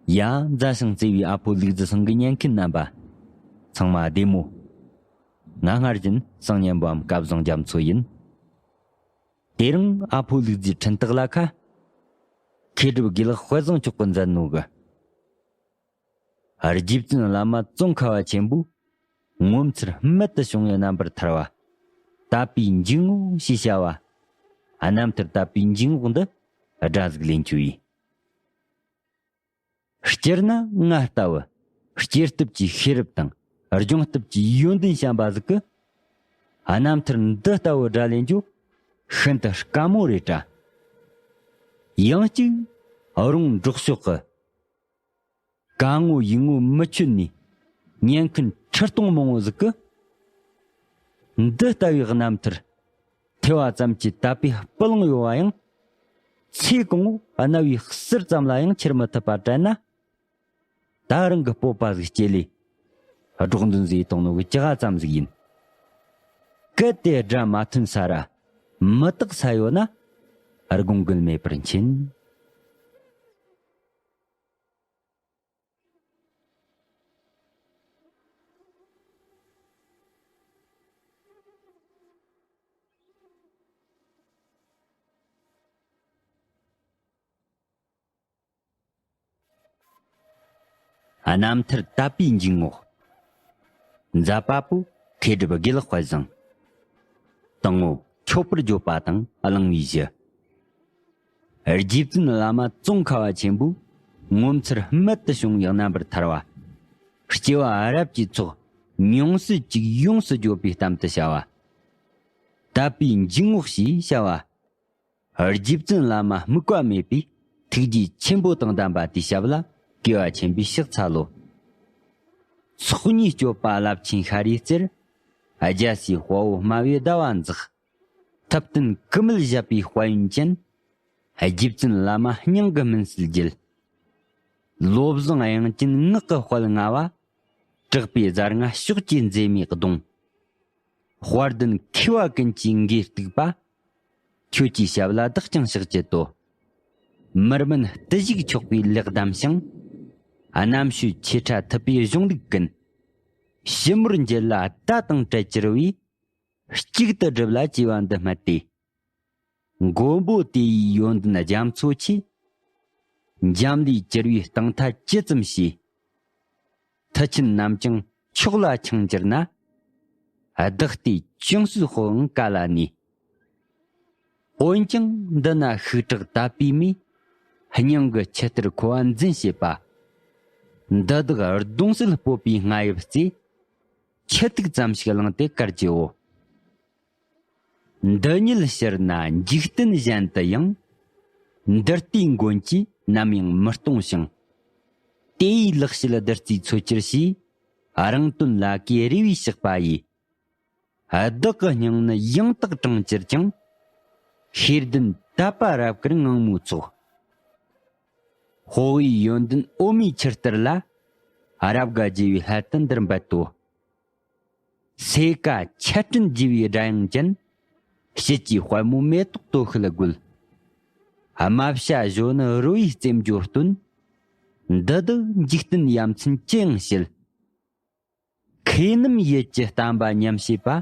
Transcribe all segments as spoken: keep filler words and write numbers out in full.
ཡ། མཛའ་ཞིང་བརྩེ་བའི་ཨ་ཕོ་ལུག་རྫི་ཚང་གི་ཉན་མཁན་རྣམ་པ། ཚང་མ་བདེ་མོ། ང་སྔར་བཞིན་གསང་སྙན་པའམ་སྐལ་བཟང་རྒྱ་མཚོ་ཡིན། དེ་རིང་ཨ་ཕོ་ལུག་རྫིའི་འཕྲིན་སྟེགས་ལ་ཁ། མཁས་གྲུབ་དགེ་ལེགས་དཔལ་བཟང་མཆོག་གིས་མཛད་ནོ་གི། རྗེ་བཙུན་བླ་མ་ཙོང་ཁ་བ་ཆེན་པོས་ངོ་མཚར་རྨད་དུ་བྱུང་བའི་རྣམ་པར་ཐར་བ། དད་པའི་འཇུག་ངོགས་ཞེས་བྱ་བ། རྣམ་ཐར་དད་པའི་འཇུག་ངོགས་འདི་སྒྲ་ཟིག་ལེན་རྒྱུ་ཡིན། སྤྱིར་ན་ང་ལྟ་བུ་སྐྱེས་སྟོབས་ཀྱི་ཤེས་རབ་དང་སྦྱོང་སྟོབས་ཀྱི་ཡོན་ཏན་ཞན་པ་ཟིག་གིས་རྣམ་ཐར་འདི་ལྟ་བུ་སྒྲ་ལེན་རྒྱུ་ཤིན་ཏུ་དཀའ་མོ་རེད་དྲ། ཡང་གཅིག་རོང་འབྲོག་ཕྱོགས་ཀྱི་ག་ངོ་ཡིག་ངོ་མི་ཆོད་ནས་ཉན་མཁན་ཁྲི་སྟོང་མང་བོ་ཟིག་གིས་འདི་ལྟ་བུའི་རྣམ་ཐར་ཐོས་པ་ཙམ་གྱིས་དད་པས་སྤུ་ལངས་ཡོད་པ་ཡང་། ཚེ་གང་བོ་རྣ་བའི་ཟུར་ཙམ་ལ་ཡང་ཁྱེར་མི་ཐུབ་པ་དྲན་ན། ད་རང་གི་སྤོབས་པ་ཟིག་སྐྱེ་ལེ། སྒྲོག་འདོན་ཟིག་གཏོང་ནོ་གི་ཅི་ག་ཙམ་ཟིག་ཡིན། གལ་ཏེ་སྒྲ་མ་ཐོན་ས་ར་མི་རྟག་ས་ཡོད་ན། དགོངས་འགལ་མེད་པར་མཁྱེན། རྣམ་ཐར་དད་པའི་འཇུག་ངོགས། མཛད་པ་པོ་མཁས་གྲུབ་དགེ་ལེགས་དཔལ་བཟང་། དང་པོ་མཆོད་པར་བརྗོད་པ་དང་བླང་བའི་གཞི། རྗེ་བཙུན་བླ་མ་ཙོང་ཁ་བ་ཆེན་པོས་ངོ་མཚར་རྨད་དུ་བྱུང་བའི་རྣམ་པར་ཐར་བ། སྐྱེ་བ་རབས་ཀྱི་ཚོགས་ཉུང་ཤས་ཅིག་ཡོངས་སུ་བརྗོད་པའི་གཏམ་དུ་བྱ་བ། དད་པའི་འཇུག་ངོགས་ཞེས་བྱ་བ། རྗེ་བཙུན་བླ་མ་དམིགས་པ་མེད་པའི་ཐུགས་རྗེ་ཆེན་པོ་དང་ལྡན་པ་དེའི་ཞབས་ལ་སྐྱེ་བ་ཆེན་པོས་ཕྱག་འཚལ་ལོ། ཚོགས་གཉིས་སྤྱོད་པ་རླབས་ཆེན་ཤཱ་རིའི་རྩེར། རྒྱལ་སྲས་དཔའ་བོ་སྨྲ་བའི་ཟླ་བ་འཛག། ཐུབ་བསྟན་སྐུ་མེད་བཞད་པའི་དཔལ་ཡོན་ཅན། རྗེ་བཙུན་བླ་མ་སྙིང་གི་སྨིན་བསྲེ་རྒྱལ། བློ་བཟང་དབྱངས་ཅན་ངག་གི་དཔལ་མངའ་བ། གྲགས་པའི་ཟླ་ལྔ་ཕྱོགས་ཀྱི་མཛེས་མའི་གདོང་། དཔལ་ལྡན་མཁས་པ་ཀུན་གྱི་འགོས་གཏུགས་པ། ཁྱོད་ཀྱི་ཞབས་ལ་བདག་ཀྱང་ཕྱག་བགྱིད་དོ། མི་དམན་བརྟུལ་ཞུགས་ཆོག་པའི་ལེགས་བསྡམས་ཤིང་། རྣམ་དཔྱོད་ཆེ་ཕྲ་ཐུབ་པའི་གཞུང་ལུགས་ཀུན། ཞིབ་མོར་འབྱེད་ལ་བརྡ་དང་བྲལ་གྱུར་པའི། གཅིག་ཏུ་བསྒྲུབས་ལ་བཅོས་པ་འདི་སྨྲས་ཏེ། མགོན་པོ་དེ་ཡི་ཡོན་ཏན་རྒྱ་མཚོ་ཆེ། འཇམ་ལས་གྱུར་པའི་རྟིང་མཐའ་ཇི་ཙམ་ཞེས། མཐུ་ཆེན་རྣམས་ཀྱང་མཆོག་ལ་འཆིང་གྱུར་ན། བདག་ལྟའི་ཅུང་ཟད་དཔོག་འོང་ག་ལ་ནུས། འོན་ཀྱང་འདི་ན་ཤུགས་དྲག་དད་པའི་མིས། སྙིང་གི་ཆུ་གཏེར་ཁོ་བ་འཛིན་བྱེད་པ། འདི་དག་གདུང་སེལ་སྤོབས་པའི་རྔ་ཡབ་རྩེ། ཆུ་ཐིགས་ཙམ་ཞིག་བླངས་ཏེ་བཀར་གྱི་འོ། འདི་ཉིད་ཕྱིར་ན་འཇིག་རྟེན་གཞན་དུ་ཡང་། འདི་ལྟའི་མགོན་གྱིས་ནམ་ཡང་མི་སྟོང་ཞིང་། དེ་ཡི་ལེགས་བཤད་བདུད་རྩིའི་མཚོ་ཆར་ཞེས། རང་དོན་ལ་གུས་རེ་བའི་ཕྱག་པ་ཡིས། བདག་གི་སྙིང་ནི་ཡང་དག་དྲང་གྱུར་ཀྱང་། ཤེས་ལྡན་དད་པ་རབ་དཀར་ངང་མོའི་ཚོགས། དཔའ་བོའི་ཡོན་ཏན་འོ་མའི་ཆུ་གཏེར་ལ། རབ་དགའ་བརྗིད་པའི་ལྷ་དང་འདིར་འབད་དོ། སེ་ཀ་ཆར་སྤྲིན་བརྗིད་པའི་སྒྲ་དབྱངས་ཅན། དཔྱིད་ཀྱི་དཔལ་མོ་མེ་ཏོག་དོ་ཤལ་དགོད། རྨ་བྱ་གཞོན་ནུ་རོལ་བའི་རྩེད་འཇོ་སྟོན། འདི་དག་འཇིག་རྟེན་ཡ་མཚན་ཅི་ཡང་བྱེད། མཁས་རྣམས་ཡིད་ཀྱི་བསྟན་པ་ཉམས་བྱེད་པ།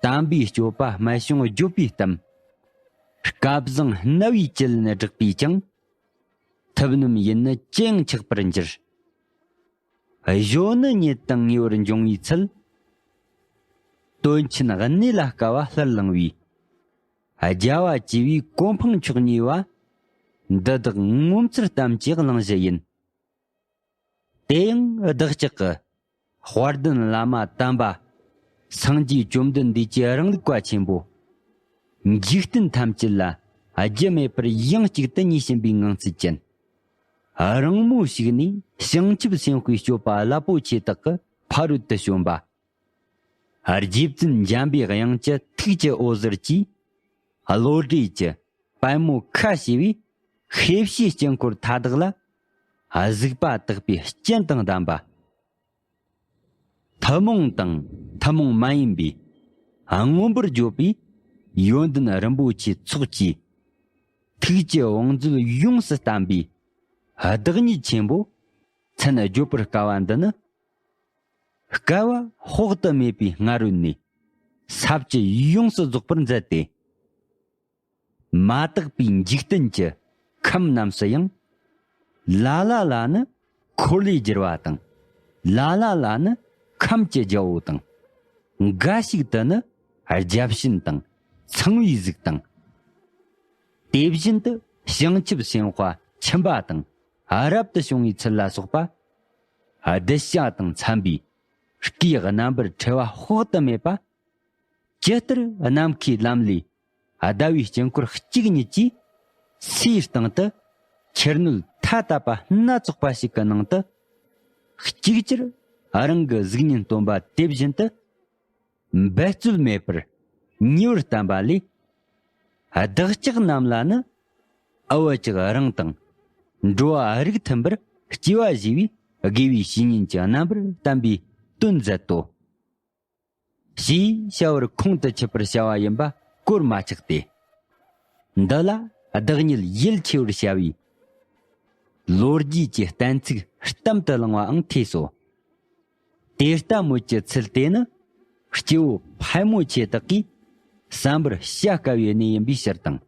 དམ་པའི་སྤྱོད་པ་སྨད་བྱུང་བརྗོད་པའི་གཏམ། སྐལ་བཟང་རྣ་བའི་བཅུད་ལེན་བསྒྲགས་པས་ཀྱང་། ཐུབ་རྣམས་ཡིད་ནི་ཅི་ཡང་ཆགས་པར་འགྱུར། གཞོན་ནུ་ཉིད་དང་ངེས་པར་འབྱུང་བའི་ཚུལ། དོན་ཆེན་གནས་ལ་དཀའ་བ་སླར་བླང་བའི། རྒྱལ་བ་བཅས་པའི་གོ་འཕང་མཆོག་བརྙེས་པ། འདི་དག་ངོ་མཚར་གཏམ་གྱི་གླེང་གཞི་ཡིན། དེ་ཡང་བདག་ཅག་གི་དཔལ་ལྡན་བླ་མ་དམ་པ་སངས་རྒྱས་བཅོམ་ལྡན་འདས་ཀྱི་རིང་ལུགས་པ་ཆེན་པོ། འཇིག་རྟེན་ཐམས་ཅད་ལ་རྒྱུ་མེད་པར་ཡང་གཅིག་ཏུ་མཉེས་བྱིན་པའི་ངང་ཚུལ་ཅན། རིང་མོ་ཞིག་ནས་བྱང་ཆུབ་སེམས་དཔའི་སྤྱོད་པ་རླབས་པོ་ཆེ་དག་གི་ཕ་རོལ་ཏུ་བྱོན་པ། རྗེ་བཙུན་འཇམ་པའི་དབྱངས་ཀྱི་ཐུགས་ཀྱི་འོད་ཟེར་གྱིས། བློ་གྲོས་ཀྱི་པད་མོ་ཁ་ཕྱེ་བའི་ཤེས་བྱའི་དཀྱིལ་འཁོར་མཐའ་དག་ལ། གཟིགས་པ་དག་པའི་སྤྱན་དང་ལྡན་པ། ཐུན་མོང་དང་ཐུན་མོང་མ་ཡིན་པའི་མངོན་པར་བརྗོད་པའི་ཡོན་ཏན་རིན་པོ་ཆེའི་ཚོགས་ཀྱིས། ཐུགས་ཀྱི་བང་མཛོད་ཡོངས་སུ་བསྟན་པའི་ བདག་ཉིད་ཆེན་པོ་མཚན་བརྗོད་པར་དཀའ་བ་འདི་ནི། བསྐལ་པ་དཔག་ཏུ་མེད་པའི་སྔ་རོལ་ནས་ས་བཅུ་ཡོངས་སུ་རྫོགས་པར་མཛད་དེ། མ་དག་པའི་འཇིག་རྟེན་གྱི་ཁམས་རྣམས་སུ་ཡང་། ལ་ལ་ལ་ནི་འཁོར་ལོས་སྒྱུར་བ་དང་། ལ་ལ་ལ་ནི་ཁམས་ཀྱི་རྒྱལ་པོ་དང་། འགའ་ཞིག་ཏུ་ནི་བརྒྱ་བྱིན་དང་ཚངས་པའི་གཟུགས་དང་། དེ་བཞིན་དུ་བྱང་ཆུབ་སེམས་དཔའ་ཁྱིམ་པ་དང་རབ་ཏུ་བྱུང་བའི་ཚུལ་ལ་སོགས་པ། གདུལ་བྱ་དང་འཚམ་པའི་སྐུའི་རྣམ་པར་འཕྲུལ་པ་དཔག་ཏུ་མེད་པ། ཇི་ལྟར་ནམ་མཁའི་ལམ་ལས་ཟླ་བའི་དཀྱིལ་འཁོར་གཅིག་ཉིད་ཀྱིས་སའི་སྟེང་དུ་ཁྱེར་སྣོད་མཐའ་དག་པ་སྣ་ཚོགས་པ་ཞིག་གི་ནང་དུ། གཅིག་ཅར་རང་གི་གཟུགས་བརྙན་སྟོན་པ་དེ་བཞིན་དུ། འབད་རྩོལ་མེད་པར་ཉེ་བར་བསྟན་པ་ལས། བདག་ཅག་རྣམས་ལ་ནི་འུ་ཅག་རང་དང་འགྲོ་བ་རིགས་མཐུན་པར་སྐྱེ་བ་བཞེས་པའི་དགེ་བའི་བཤེས་གཉེན་གྱི་རྣམ་པར་བསྟན་པའི་དོན་མཛད་དོ། ཞེས་བྱ་བར་ཁོང་དུ་ཆུད་པར་བྱ་བ་ཡིན་པ་གོར་མ་ཆག་སྟེ། འདི་ལ་བདག་ཉིད་ཡིད་ཆེས་པར་བྱ་བའི་ལོ་རྒྱུས་ཀྱི་གཏན་ཚིགས་གཏམ་དུ་བླངས་པའང་ཐོས་སོ། དེ་ལྟ་མོད་ཀྱི་ཚུལ་དེ་ནི་སྐྱེ་བོ་ཕལ་མོ་ཆེ་དག་གིས་བསམ་པར་བྱ་དཀའ་བའི་གནས་ཡིན་པའི་ཕྱིར་དང་།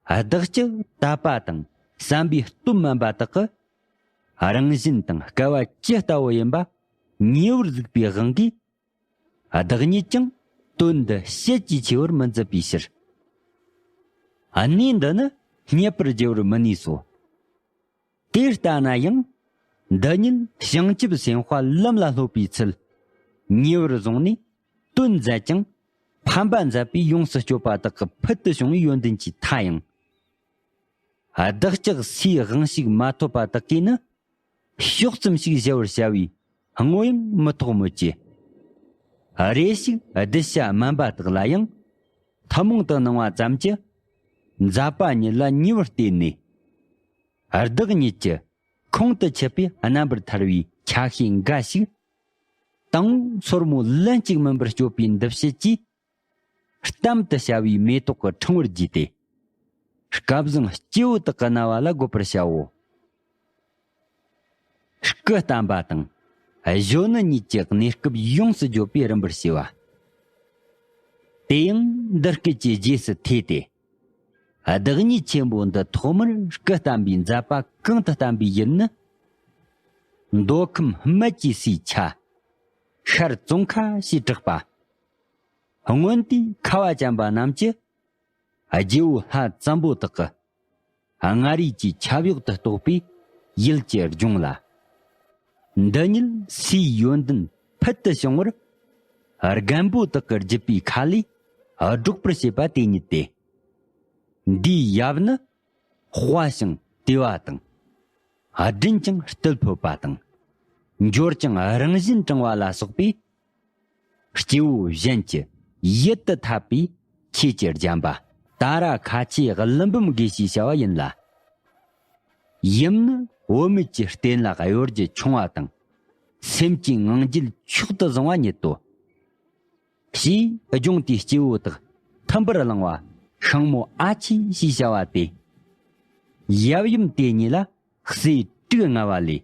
བདག་ཅག་དད་པ་དང་བསམ་པའི་སྟོབས་དམན་པ་དག་གི་རང་བཞིན་དང་སྐལ་བ་ཇི་ལྟ་བུ་ཡིན་པ་ཉེ་བར་གཟིགས་པའི་དབང་གིས། བདག་ཉིད་ཀྱང་དོན་འདི་བཤད་ཀྱིས་ཆེ་བར་མི་མཛད་པའི་ཕྱིར། གནས་འདི་ནི་རྙེད་པར་བགྱི་བར་མི་ནུས་སོ། དེ་ལྟ་ན་ཡང་། འདི་ཉིད་བྱང་ཆུབ་སེམས་དཔའ་ལམ་ལ་སློབ་པའི་ཚུལ་ཉེ་བར་བཟུང་ནས་དོན་མཛད་ཅིང་ཕན་པ་མཛད་པའི་ཡོངས་སུ་སྤྱོད་པ་དག་གི་ཕུལ་དུ་བྱུང་བའི་ཡོན་ཏན་གྱི་མཐའ་ཡང་། བདག་ཅག་སའི་དབང་ཞིག་མ་ཐོབ་པ་དག་གིས་ནི། ཕྱོགས་ཙམ་ཞིག་བཞེས་པར་བྱ་བའི་ངོ་ཡང་མི་ཐོགས་མོད་ཀྱི། རེ་ཞིག་གདུལ་བྱ་དམན་པ་དག་ལ་ཡང་ཐུན་མོང་དུ་སྣང་བ་ཙམ་གྱི་མཛད་པ་ཉིད་ལ་ཉེ་བར་བལྟས་ནས། བདག་ཉིད་ཀྱི་ཁོང་དུ་ཆུད་པའི་རྣམ་པར་ཐར་བའི་ཆ་ཤས་འགའ་ཞིག་དང་སོར་མོ་ལན་གཅིག་མིན་པར་སྤྱོད་པའི་འདུ་བྱེད་ཀྱིས། གཏམ་དུ་བྱ་བའི་མེ་ཏོག་གི་ཕྲེང་བར་བརྒྱུས་ཏེ། སྐལ་བཟང་སྐྱེ་བོ་དག་གི་རྣ་བ་ལ་དགོད་པར་བྱའོ། སྐུ་བལྟམས་པ་དང་གཞོན་ནུ་གཉིས་ཀྱི་གནས་སྐབས་ཡོངས་སུ་བརྗོད་པའི་རིམ་པར་བྱས་པ། དེ་ཡང་འདི་སྐད་ཀྱི་རྗེས་སུ་ཐོས་ཏེ། བདག་ཉིད་ཆེན་པོ་འདི་ཐོག་མར་སྐུ་བལྟམས་པའི་མཛད་པ་གང་དུ་བསྟན་པའི་ཡུལ་ནི། མདོ་ཁམས་སྨད་ཀྱི་སའི་ཆ། ཤར་ཙོང་ཁ་ཞེས་གྲགས་པ། སྔོན་དུས་ཁ་བ་ཅན་པ་རྣམས་ཀྱིས་རྗེ་བོ་ལྷ་བཙན་པོ་དག་གི་མངའ་རིས་ཀྱི་ཆབ་གཡོག་ཏུ་གཏོགས་པའི་ཡུལ་གྱི་ལྗོངས་ལ། འདི་ཉིད་སའི་ཡོན་ཏན་ཕུལ་དུ་བྱུང་བར། རྒན་པོ་དག་གིས་བརྒྱུད་པའི་ཁ་ལས་སྒྲོག་པར་བྱེད་པ་དེ་ཉིད་དེ། འདིའི་ཡབ་ནི་དཔའ་ཞིང་བདེ་བ་དང་། སྒྲིན་ཅིང་རྟུལ་ཕོད་པ་དང་། འབྱོར་ཅིང་རང་བཞིན་དྲང་བ་ལ་སོགས་པའི། སྐྱེ་བོ་གཞན་གྱི་ཡིད་དུ་འཐད་པའི་ཆོས་ཀྱི་རྒྱན་པ། ཏཱ་ར་ཁ་ཆེའི་ཀླུ་འབུམ་དགེ་ཞེས་བྱ་བ་ཡིན་ལ། ཡུམ་ནི་བུད་མེད་ཀྱི་རྟེན་ལ་གཡོ་སྒྱུ་ཆུང་བ་དང་། སེམས་ཀྱི་ངང་རྒྱུད་མཆོག་ཏུ་བཟང་བ་ཉིད་དོ། ཞེས་ལྗོངས་དེའི་སྐྱེ་བོ་དག་ཐུམ་པར་བླངས་པ་ཤིང་མོ་ཨ་ཆེ་ཞེས་བྱ་བ་སྟེ། ཡབ་ཡུམ་དེ་གཉིས་ལ་སྲས་དྲུག་མངའ་བ་ལས།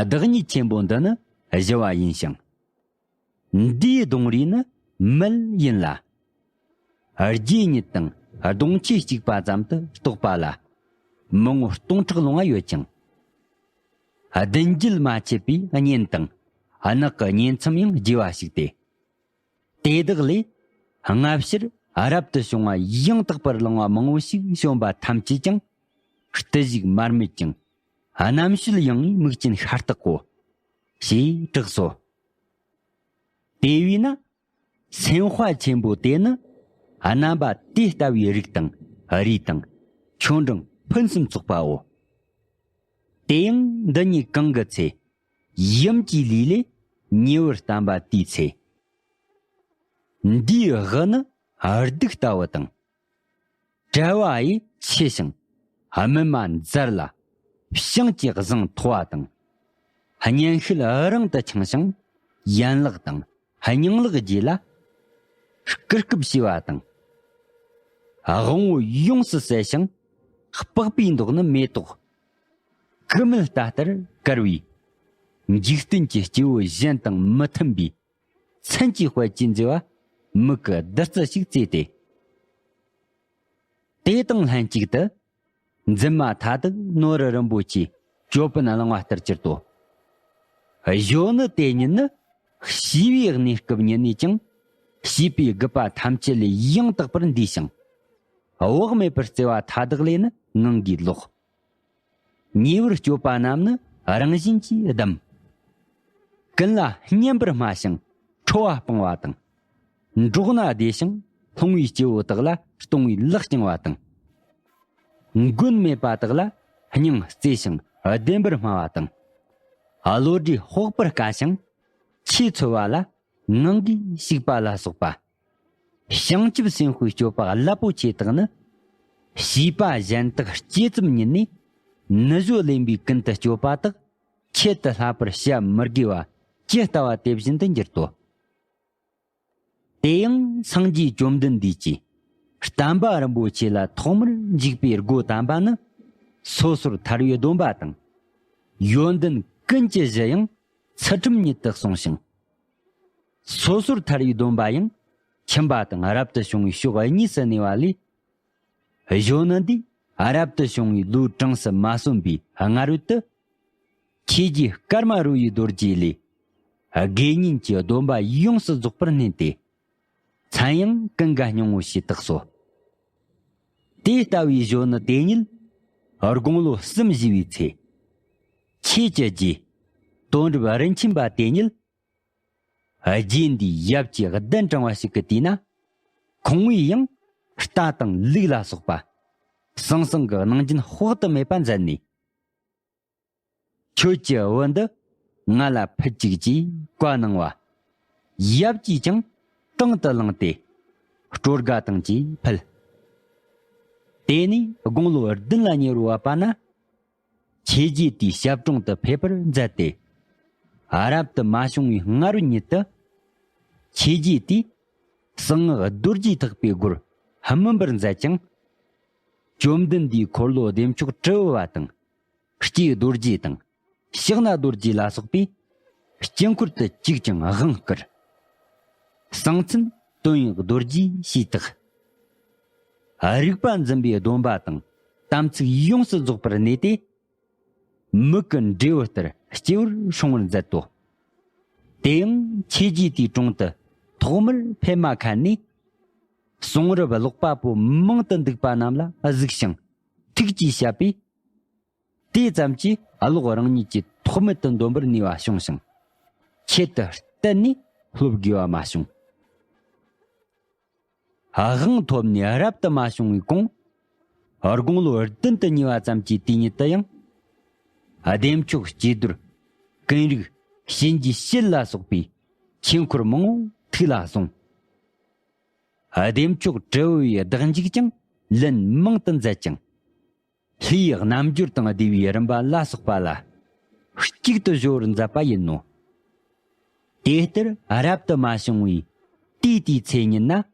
བདག་ཉིད་ཆེན་པོ་འདི་ནི་བཞི་བ་ཡིན་ཞིང་། འདིའི་གདུང་རུས་ནི་མལ་ཡིན་ལ། རྒྱུད་ཉིད་དང་གདུང་ཆས་གཅིག་པ་ཙམ་དུ་གཏོགས་པ་ལ། མི་ངོ་སྟོང་ཕྲག་ལོང་བ་ཡོད་ཅིང་། བདུན་བརྒྱུད་མ་ཆད་པའི་གཉེན་དང་ནགས་ཀྱི་གཉེན་མཚམས་ཡང་རྒྱས་པ་ཞིག་སྟེ། དེ་དག་ལས་སྔ་ཕྱིར་རབ་ཏུ་བྱུང་བ་ཡང་དག་པར་བླངས་པ་མང་བོ་ཞིག་བྱོན་པ་ཐམས་ཅད་ཀྱང་བརྟུལ་ཞུགས་མར་མེད་ཅིང་རྣམ་དཔྱོད་ཡངས་པའི་མིག་ཅན་ཤ་སྟག་གོ། ཞེས་གྲགས་སོ། དེ་བས་ན་སེམས་དཔའ་ཆེན་པོ་དེ་ནི་རྣམ་པ་དེ་ལྟ་བུའི་རིགས་དང་རུས་དང་ཆོ་འབྲང་ཕུན་སུམ་ཚོགས་པའོ། དེ་ཡང་འདི་གཉིས་གང་གི་ཚེ། ཡུམ་གྱི་ལུས་ལས་ཉེ་བར་བསྟན་པ་དེའི་ཚེ། འདིའི་དབུ་ནི་གདུགས་ལྟ་བུ་དང་། དཔྲལ་བ་ཡི་ཆེ་ཞིང་སྨིན་མ་མཛར་ལ་ཞིང་གི་བཟང་མཐོ་བ་དང་། སྙན་ཤལ་རིང་དུ་འཕྱང་ཞིང་ཡན་ལག་དང་སྙིང་ལག་བརྒྱད་ལ་སྐུར་སྐུབ་བྱས་པ་དང་། དབང་པོ་ཡོངས་སུ་གསལ་ཞིང་པགས་པའི་མདོག་ནི་མེ་ཏོག་སྐུ་མེད་རྟ་ལྟར་དཀར་བའི། འཇིག་རྟེན་གྱི་སྐྱེ་བོ་གཞན་དང་མི་མཐུན་པའི། མཚན་གྱི་དཔལ་གྱིས་མཛེས་པ་མིག་གི་བདུད་རྩི་ཞིག་བཙས་ཏེ། དེ་དང་ལྷན་ཅིག་ཏུ། འཛིན་མ་མཐའ་དག་ནོར་བུ་རིན་པོ་ཆེའི་ཅོད་པན་བླངས་པ་ལྟར་གྱུར་ཏོ། གཞོན་ནུ་དེ་ཉིད་ནི་བྱིས་པའི་གནས་སྐབས་ཉིད་ནས་ཀྱང་བྱིས་པའི་རྒུད་པ་ཐམས་ཅད་ལས་ཡང་དག་པར་འདས་ཤིང་། བག་མེད་པར་བརྩེ་བ་མཐའ་དག་ལས་ནི་ངང་གིས་ལོག། ཉེ་བར་སྤྱོད་པ་རྣམས་ནི་རང་བཞིན་གྱིས་བསྡམས། ཀུན་ལ་སྙན་པར་སྨྲ་ཞིང་ཁྲོ་བ་སྤང་བ་དང་། འགྲོགས་ན་བདེ་ཞིང་སློང་བའི་སྐྱེ་བོ་དག་ལ་གཏོང་བའི་ལག་བརྐྱང་བ་དང་། མགོན་མེད་པ་དག་ལ་སྙིང་བརྩེ་ཞིང་བདེན་པར་སྨྲ་བ་དང་། བློ་གྲོས་དཔོག་པར་དཀའ་ཞིང་ཆོས་འཚོལ་བ་ལ་ངང་གིས་ཞུགས་པ་ལ་སོགས་པ། བྱང་ཆུབ་སེམས་དཔའི་སྤྱོད་པ་རླབས་པོ་ཆེ་དག་ནི། བྱིས་པ་གཞན་དག་སྐྱེ་ཙམ་ཉིད་ནས་ནུ་ཞོ་ལེན་པའི་ཀུན་ཏུ་སྤྱོད་པ་དག་ཁྱད་དུ་བསླབ་པར་བྱ་མི་དགོས་པ་ཇི་ལྟ་བ་དེ་བཞིན་དུ་འགྱུར་ཏོ། དེ་ཡང་སངས་རྒྱས་བཅོམ་ལྡན་འདས་ཀྱིས་བསྟན་པ་རིན་པོ་ཆེ་ལ་ཐོག་མར་འཇུག་པའི་སྒོ་དམ་པ་ནི་སོ་སོར་ཐར་བའི་སྡོམ་པ་དང་། ཡོན་ཏན་ཀུན་གྱི་གཞི་ཡང་ཚུལ་ཁྲིམས་ཉིད་དུ་གསུངས་ཤིང་། སོ་སོར་ཐར་བའི་སྡོམ་པ་ཡང་ཁྱིམ་པ་དང་རབ་ཏུ་བྱུང་བའི་ཕྱོགས་གཉིས་སུ་གནས་པ་ལས། གཞོན་ནུ་འདིས་རབ་ཏུ་བྱུང་བའི་ལོའི་གྲངས་སུ་མ་སོན་པའི་སྔ་རོལ་དུ། ཆོས་རྗེ་ཀརྨ་རུ་ཡི་རྡོ་རྗེ་ལས་དགེ་བསྙེན་གྱི་སྡོམ་པ་ཡོངས་སུ་རྫོགས་པར་བསྣན་ཏེ། མཚན་ཡང་ཀུན་དགའ་སྙིང་པོ་ཞེས་བཏགས་སོ། དེ་ལྟ་བུའི་གཞོན་ནུ་དེ་ཉིད་དགུང་ལོ་གསུམ་བཞེས་པའི་ཚེ། ཆོས་ཀྱི་རྗེ་དོན་གྲུབ་རིན་ཆེན་པ་དེ་ཉིད། རྗེ་འདིའི་ཡབ་ཀྱི་གདན་དྲངས་པ་ཞིག་གི་དུས་ན། ཁོང་བོས་ཡང་རྟ་དང་ལུག་ལ་སོགས་པ། ཟང་ཟིང་གི་གནང་སྦྱིན་དཔག་ཏུ་མེད་པ་མཛད་ནས། ཁྱོད་ཀྱི་བུ་འདི་ང་ལ་ཕུལ་ཅིག་ཅེས་བཀའ་གནང་བ། ཡབ་ཀྱིས་ཀྱང་དང་དུ་བླངས་ཏེ། སྤྲོ་དགའ་དང་བཅས་ཕུལ། དེ་ནས་དགུང་ལོ་བདུན་ལ་ཉེ་བར་བབས་པ་ན། ཆོས་རྗེ་དེའི་ཞབས་དྲུང་དུ་ཕེབས་པར་མཛད་དེ། རབ་ཏུ་མ་བྱུང་བའི་སྔ་རོལ་ཉིད་དུ། ཆོས་རྗེ་དེས་གསང་སྔགས་རྡོ་རྗེ་ཐེག་པའི་སྒོར་སྨིན་པར་མཛད་ཅིང་། བཅོམ་ལྡན་འདས་འཁོར་ལོ་བདེ་མཆོག་དྲིལ་བུ་བ་དང་། ལྕེ་རྡོ་རྗེ་དང་ཕྱག་ན་རྡོ་རྗེ་ལ་སོགས་པས་དཀྱིལ་འཁོར་དུ་བཅུག་ཅིང་དབང་བསྐུར། གསང་མཚན་དོན་ཡོད་རྡོ་རྗེ་ཞེས་བཏགས། རིག་པ་འཛིན་པའི་སྡོམ་པ་དང་དམ་ཚིག་ཡོངས་སུ་རྫོགས་པར་གནས་ཏེ། མིག་གི་འབྲས་བུ་ལྟར་སྐྱེ་བར་སྲུང་བར་མཛད་དོ། དེ་ཡང་ཆོས་རྗེ་དེའི་དྲུང་དུ་ཐོག་མར་ཕེབས་མ་ཁ་ནས། གསུང་རབ་ཀློག་པ་པོ་མང་དུ་འདུག་པ་རྣམས་ལ་གཟིགས་ཤིང་ཐུགས་ཀྱིས་བཤད་པས། དེ་ཙམ་གྱིས་ཀློག་རང་ཉིད་ཀྱིས་ཐོགས་མེད་དུ་འདོན་པར་ནུས་པ་བྱུང་ཞིང་། ཆེད་དུ་གཏན་ནས་སློབ་དགོས་པ་མ་བྱུང་། དབང་ཐོབ་ནས་རབ་ཏུ་མ་བྱུང་བའི་གོང་། དགུང་ལོ་བདུན་དུ་ཉེ་བ་ཙམ་གྱི་དུས་ཉིད་དུ་ཡང་། བདེ་མཆོག་སྐྱེས་རྡོར། ཀུན་རིག་གཤིན་རྗེའི་ཞལ་ལ་སོགས་པའི་ཆོས་འཁོར་མང་པོ་ཐུགས་ལ་བཟུང་། བདེ་མཆོག་དྲིལ་བུ་བའི་བདག་འཇུག་ཀྱང་ལན་མང་དུ་མཛད་ཅིང་། ལྷའི་རྣལ་འབྱོར་དང་བསྡེབས་པའི་རིམ་པ་ལ་སོགས་པ་ལ་གཅིག་ཏུ་སྦྱོར་བར་མཛད་པ་ཡིན་ནོ། དེ་ལྟར་རབ་ཏུ་མ་བྱུང་བའི་དུས་དེའི་ཚེ་ཉིད་ན་